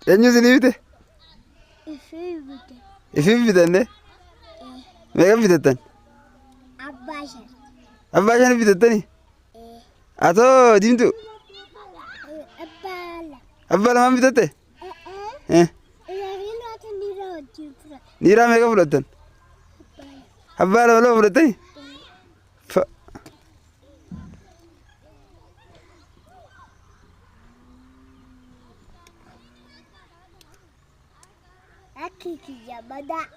Eenyu isinii bite? Ifii bite. Ifii bitanne? Meeqa bitattan? Abbaa shan. Abbaa shan bitattani? Atoo diimtuu? Abbaa lama. Abbaa lamaan bitatte? Eh. Dhiirota dhiira wajjin fudhata. Dhiiraa meeqa fudhattan? Abbaa lama. Abbaa lama lama fudhattani? Fa. Akki kiyya badaa.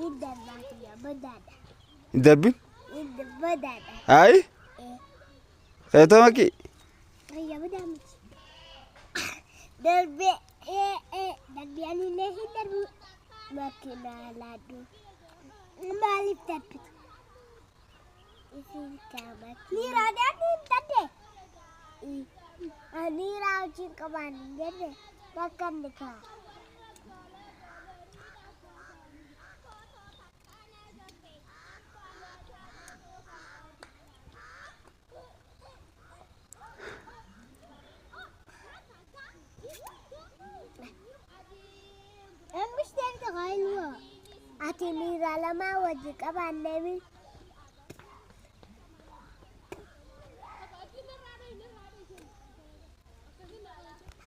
Idda abbaa kiyya badaadha. Hin darbin? Idda badaadha. Ayi? Keetoo makii? Kiyya badaa miti. Darbee ee ee darbee ani illee hin darbu. Makiinaa laadhu. Maaliif darbitu? Isin kaama. Niiraadhaan hin darbe. Niiraa wajjin qabaan hin jenne bakka inni kaa. Ati miira lamaa wajji qabaannee.